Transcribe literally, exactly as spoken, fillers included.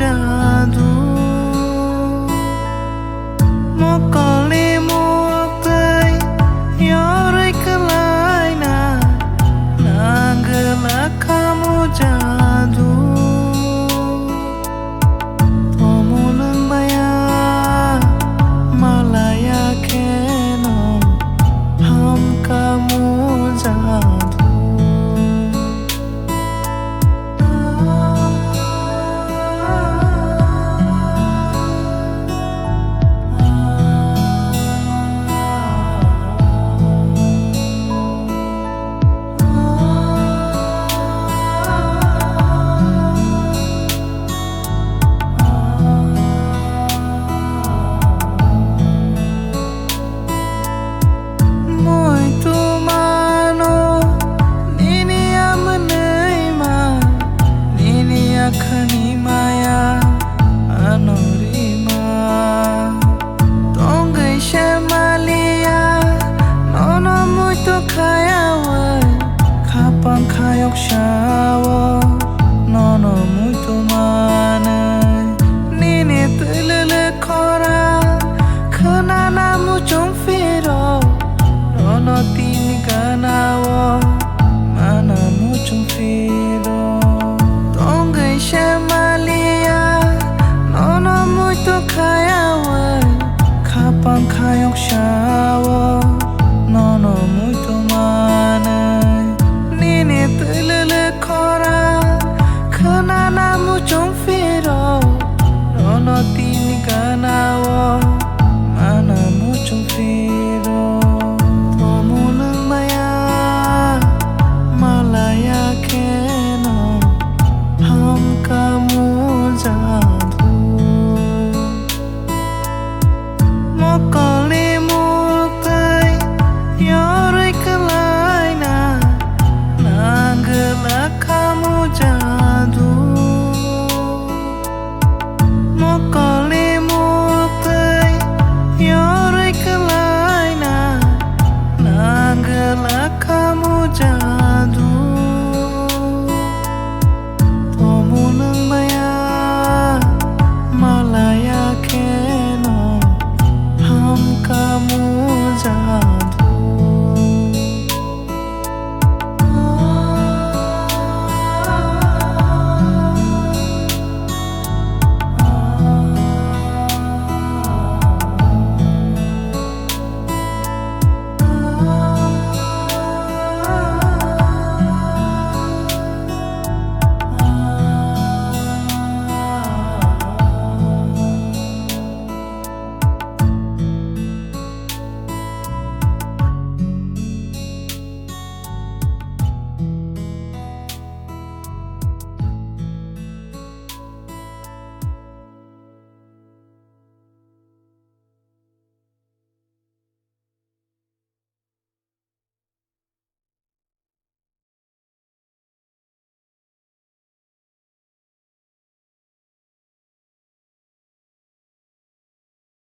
jadu. Mokolni muktwi yorwi kwlaina nangwla khamu jadu. Tomung nang baya malaya kheno hamkamu jadu. Muitu mano nini amwnwi ma, nini akhani maya ano rima. Tongwi se maliya nono muitu khayawi, khapang khayok sao nono muitu manwi. Nini twilwlwk khora khwnana muchung phiro, nono tini ganao mana muchung phiro. Tongwi se maliya nono muitu khayawi, khapang khayok sao